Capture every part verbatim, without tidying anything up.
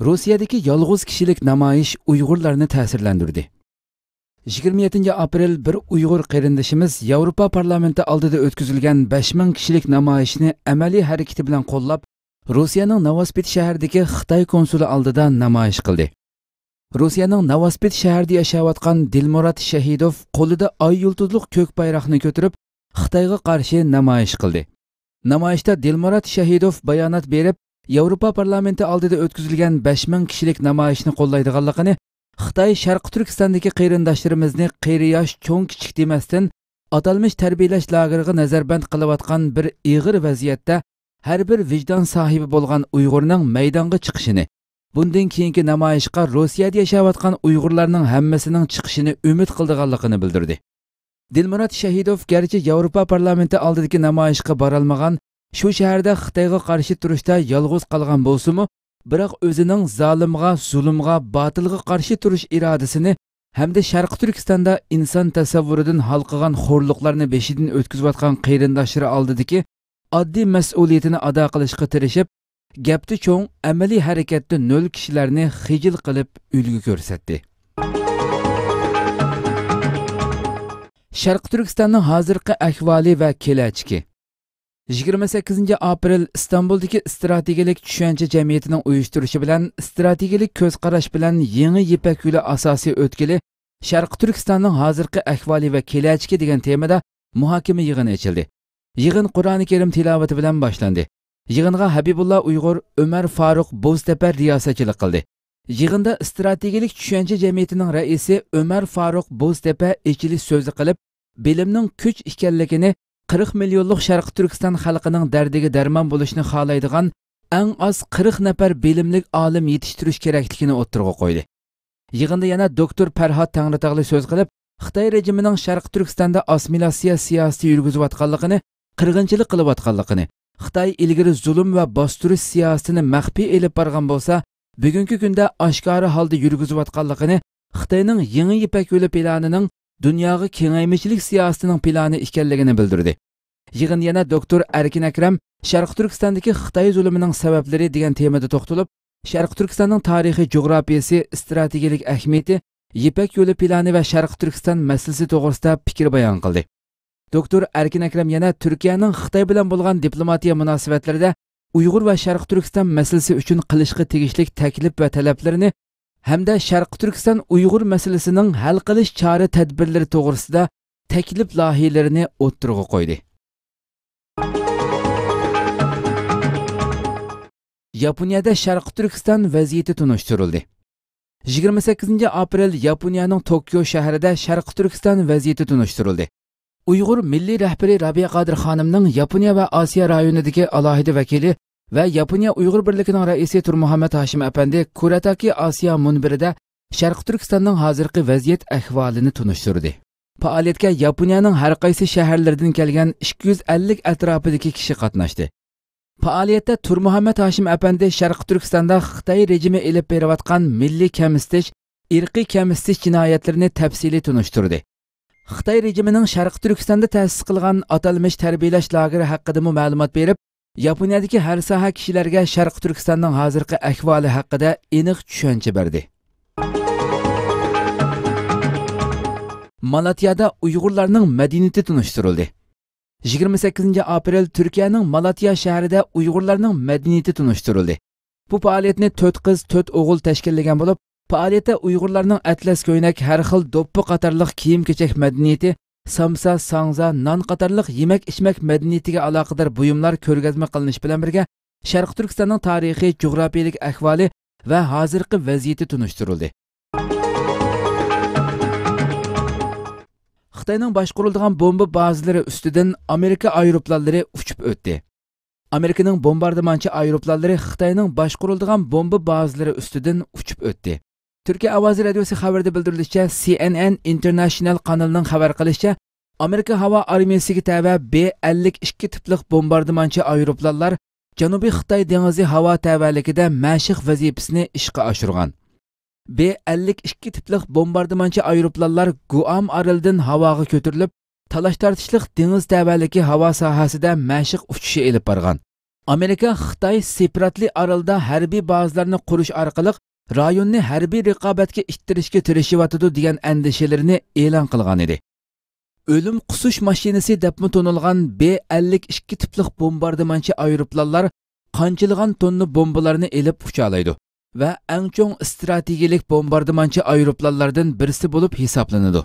روسىيەدىكى يالغۇز كىشىلىك نامايىش ئۇيغۇرلارنى تەسىرلەندۈردى. يىگىرمە يەتتىنچى ئاپرېل بىر ئۇيغۇر قېرىندىشىمىز ياۋروپا پارلامېنتى ئالدىدا ئۆتكۈزۈلگەن بەش مىڭ كىشىلىك نامايىشنى ئەمەلىي ھەرىكىتى بىلەن قوللاپ، روسىيەنىڭ ناۋاسپىت شەھىرىدىكى خىتاي كونسۇلى ئالدىدا نامايىش قىلدى. روسىيەنىڭ ناۋاسپىت شەھىرىدە ياشاۋاتقان دىلمۇرات شەھىدوف قولىدا ئاي يۇلتۇزلۇق كۆك بايراقنى كۆتۈرۈپ، خىتايغا قارشى نامايىش قىلدى. نامايىشتا دىلمۇرات شەھىدوف بايانات بېرىپ، ياۋروپا پارلامېنتى ئالدىدا ئۆتكۈزۈلگەن بەش مىڭ كىشىلىك نامايىشنى قوللايدىغانلىقىنى، خىتاي شەرقىي تۈركىستاندىكى قېرىنداشلىرىمىزنى قېرى ياش، چوڭ كىچىك دېمەستىن، ئاتالمىش تەربىيەلەش لاگېرىغا نەزەربەند قىلىۋاتقان بىر ئېغىر ۋەزىيەتتە ھەر بىر ۋىجدان ساھىبى بولغان ئۇيغۇرنىڭ مەيدانغا چىقىشىنى، بۇندىن كېيىنكى نامايىشقا روسىيەدە ياشاۋاتقان ئۇيغۇرلارنىڭ ھەممىسىنىڭ چىقىشىنى ئۈمىد قىلىدىغانلىقىنى بىلدۈردى. دىلمۇرات شەھىدوف گەرچە ياۋروپا پارلامېنتى ئالدىدىكى نامايىشقا بارالمىغان، شۇ شەھەردە خىتايغا قارشى تۇرۇشتا يالغۇز قالغان بولسىمۇ، بىراق ئۆزىنىڭ زالىمغا، زۇلۇمغا، باتىلغا قارشى تۇرۇش ئىرادىسىنى ھەمدە شەرقىي تۈركىستاندا ئىنسان تەسەۋۋۇرىدىن ھالقىغان خورلۇقلارنى بېشىدىن ئۆتكۈزۈۋاتقان قېرىنداشلىرى ئالدىدىكى ئاددىي مەسئۇلىيىتىنى ئادا قىلىشقا تىرىشىپ، گەپتە چوڭ، ئەمەلىي ھەرىكەتتە نۆل كىشىلەرنى خىجىل قىلىپ ئۈلگە كۆرسەتتى. شەرقىي تۈركىستاننىڭ ھازىرقى ئەھۋالى ۋە كېلەچىكى. يىگىرمە سەككىزىنچى ئاپرېل ئىستانبۇلدىكى ئىستراتېگىيەلىك چۈشەنچە جەمئىيىتىنىڭ ئۇيۇشتۇرۇشى بىلەن ئىستراتېگىيەلىك كۆز قاراش بىلەن يېڭى يىپەك يولى ئاساسىي ئۆتكىلى شەرقىي تۈركىستاننىڭ ھازىرقى ئەھۋالى ۋە كېلەچىكى دېگەن تېمىدا مۇھاكىمە يىغىنى ئېچىلدى. يىغىن قۇرئانى كەرىم تىلاۋىتى بىلەن باشلاندى. يىغىنغا ھەبىبۇللا ئۇيغۇر، ئۆمەر فاروق بوزتەپە رىياسەتچىلىك قىلدى. يىغىندا ئىستراتېگىيەلىك چۈشەنچە جەمئىيىتىنىڭ رەئىسى ئۆمەر فاروق بوزتەپە ئېچىلىش سۆزى قىلىپ، بىلىمنىڭ كۈچ ئىكەنلىكىنى، قىرىق مىليونلۇق شەرقىي تۈركىستان خەلقىنىڭ دەردىگە دەرمان بولۇشنى خالايدىغان ئەڭ ئاز قىرىق نەپەر بىلىملىك ئالىم يېتىشتۈرۈش كېرەكلىكىنى ئوتتۇرىغا قويدى. يىغىندا يەنە دوكتور پەرھات تەڭرىتاغلى سۆز قىلىپ، خىتاي رېجىمىنىڭ شەرقىي تۈركىستاندا ئاسسىمىلياتسىيە سىياسىتى يۈرگۈزۈۋاتقانلىقىنى، قىرغىنچىلىق قىلىۋاتقانلىقىنى، خىتاي ئىلگىرى زۇلۇم ۋە باستۇرۇش سىياسىتىنى مەخپىي ئېلىپ بارغان بولسا، بۈگۈنكى كۈندە ئاشكارا ھالدا يۈرگۈزۈۋاتقانلىقىنى، خىتاينىڭ يېڭى يىپەك يولى پىلانىنىڭ دۇنياغا كېڭەيمىچىلىك سىياسىتىنىڭ پىلانى ئىكەنلىكىنى بىلدۈردى. يىغىن يەنە دوكتور ئەركىن ئەكرەم شەرقىي تۈركىستاندىكى خىتاي زۇلۇمىنىڭ سەۋەبلىرى دېگەن تېمىدا توختىلىپ، شەرقىي تۈركىستاننىڭ تارىخىي جۇغراپىيىسى، ئىستراتېگىيەلىك ئەھمىيىتى، يىپەك يولى پىلانى ۋە شەرقىي تۈركىستان مەسىلىسى توغرىسىدا پىكىر بايان قىلدى. دوكتور ئەركىن ئەكرەم يەنە تۈركىيەنىڭ خىتاي بىلەن بولغان دىپلوماتىيە مۇناسىۋەتلىرىدە ئۇيغۇر ۋە شەرقىي تۈركىستان مەسىلىسى ئۈچۈن قىلىشقا تېگىشلىك تەكلىپ ۋە تەلەپلىرىنى ھەمدە شەرقىي تۈركىستان ئۇيغۇر مەسىلىسىنىڭ ھەل قىلىش چارە تەدبىرلىرى توغرىسىدا تەكلىپ لايىھىلىرىنى ئوتتۇرىغا قويدى. ياپونىيەدە شەرقىي تۈركىستان ۋەزىيىتى تونۇشتۇرۇلدى. يىگىرمە سەككىزىنچى ئاپرېل ياپونىيەنىڭ توكيو شەھىرىدە شەرقىي تۈركىستان ۋەزىيىتى تونۇشتۇرۇلدى. ئۇيغۇر مىللىي رەھبىرى رابىيە قادىر خانىمنىڭ ياپونىيە ۋە ئاسىيا رايونىدىكى ئالاھىدە ۋەكىلى ۋە ياپونىيە ئۇيغۇر بىرلىكىنىڭ رەئىسى تۇرمۇھەممەت ھاشىم ئەپەندى كۇراتاكى ئاسىيا مۇنبىرىدە شەرقىي تۈركىستاننىڭ ھازىرقى ۋەزىيەت ئەھۋالىنى تونۇشتۇردى. پائالىيەتكە ياپونىيەنىڭ ھەر قايسى شەھەرلىرىدىن كەلگەن ئىككى يۈز ئەللىك ئەتراپىدىكى كىشى قاتناشتى. پائالىيەتتە تۇرمۇھەممەت ھاشىم ئەپەندى شەرقىي تۈركىستاندا خىتاي رېجىمى ئېلىپ بېرىۋاتقان مىللىي كەمسىتىش، ئىرقىي كەمسىتىش جىنايەتلىرىنى تەپسىلىي تونۇشتۇردى. خىتاي رېجىمىنىڭ شەرقىي تۈركىستاندا تەسىس قىلغان ئاتالمىش تەربىيەلەش لاگېرى ھەققىدىمۇ مەلۇمات بېرىپ، ياپونىيەدىكى ھەر ساھە كىشىلەرگە شەرقىي تۈركىستاننىڭ ھازىرقى ئەھۋالى ھەققىدە ئېنىق چۈشەنچە بەردى. مالاتيادا ئۇيغۇرلارنىڭ مەدەنىيىتى تونۇشتۇرۇلدى. يىگىرمە سەككىزىنچى ئاپرېل تۈركىيەنىڭ مالاتيا شەھىرىدە ئۇيغۇرلارنىڭ مەدەنىيىتى تونۇشتۇرۇلدى. بۇ پائالىيەتنى تۆت قىز، تۆت ئوغۇل تەشكىللىگەن بولۇپ، پائالىيەتتە ئۇيغۇرلارنىڭ ئەتلەس كۆينەك، ھەر خىل دوپپا قاتارلىق كىيىم-كېچەك مەدەنىيىتى، سامسا، ساڭزا، نان قاتارلىق يېمەك-ئىچمەك مەدەنىيىتىگە ئالاقىدار بۇيۇملار كۆرگەزمە قىلىنىش بىلەن بىرگە، شەرقىي تۈركىستاننىڭ تارىخىي، جۇغراپىيەلىك ئەھۋالى ۋە ھازىرقى ۋەزىيىتى تونۇشتۇرۇلدى. خىتاينىڭ باشقۇرۇلىدىغان بومبا بازىلىرى ئۈستىدىن ئامېرىكا ئايروپىلانلىرى ئۇچۇپ ئۆتتى. ئامېرىكىنىڭ بومباردىمانچى ئايروپىلانلىرى خىتاينىڭ باشقۇرۇلىدىغان بومبا بازىلىرى ئۈستىدىن ئۇچۇپ ئۆتتى. تۈركىيە ئاۋازى رادىيوسى خەۋىرىدە بىلدۈرۈلۈشىچە، سى ئېن ئېن ئىنتېرناشنال قانىلىنىڭ خەۋەر قىلىشىچە، ئامېرىكا ھاۋا ئارمىيىسىگە تەۋە بې ئەللىك ئىككى تىپلىق بومباردىمانچى ئايروپىلانلار جەنۇبىي خىتاي دېڭىزى ھاۋا تەۋەلىكىدە مەشىق ۋەزىپىسىنى ئىشقا ئاشۇرغان. بې ئەللىك ئىككى تىپلىق بومباردىمانچى ئايروپىلانلار گۇئام ئارىلىدىن ھاۋاغا كۆتۈرۈلۈپ، تالاش-تارتىشلىق دېڭىز تەۋەلىكى ھاۋا ساھەسىدە مەشىق ئۇچۇشى ئېلىپ بارغان. ئامېرىكا خىتاي سېپراتلى ئارىلىدا ھەربىي بازىلارنى قۇرۇش ئارقىلىق رايوننى ھەربىي رىقابەتكە ئىتتىرىشكە تىرىشىۋاتىدۇ دېگەن ئەندىشىلىرىنى ئېلان قىلغان ئىدى. ئۆلۈم قۇسۇش ماشىنىسى دەپمۇ تونۇلغان بې ئەللىك ئىككى تىپلىق بومباردىمانچى ئايروپىلانلار قانچىلىغان توننا بومبىلارنى ئېلىپ ئۇچالايدۇ ۋە ئەڭ چوڭ ئىستراتېگىيىلىك بومباردىمانچى ئايروپىلانلاردىن بىرسى بولۇپ ھېسابلىنىدۇ.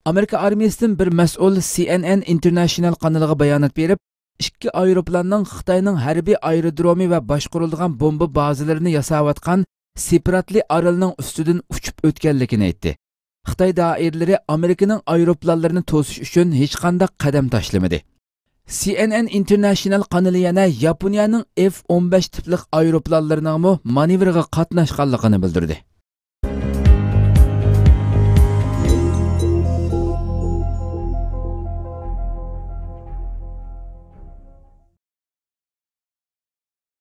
ئامېرىكا ئارمىيىسىدىن بىر مەسئۇل سى ئېن ئېن ئىنتېرناشنال قانىلىغا بايانات بېرىپ، ئىككى ئايروپىلاننىڭ خىتاينىڭ ھەربىي ئايرودرومى ۋە باشقۇرۇلىدىغان بومبا بازىلىرىنى ياساۋاتقان سېپراتلى ئارىلىنىڭ ئۈستىدىن ئۇچۇپ ئۆتكەنلىكىنى ئېيتتى. خىتاي دائىرىلىرى ئامېرىكىنىڭ ئايروپىلانلىرىنى توسۇش ئۈچۈن ھېچقانداق قەدەم تاشلىمىدى. سى ئېن ئېن ئىنتېرناشنال قانىلى يەنە ياپونىيەنىڭ ئېف ئون بەش تىپلىق ئايروپىلانلىرىنىڭمۇ مانېۋىرغا قاتناشقانلىقىنى بىلدۈردى.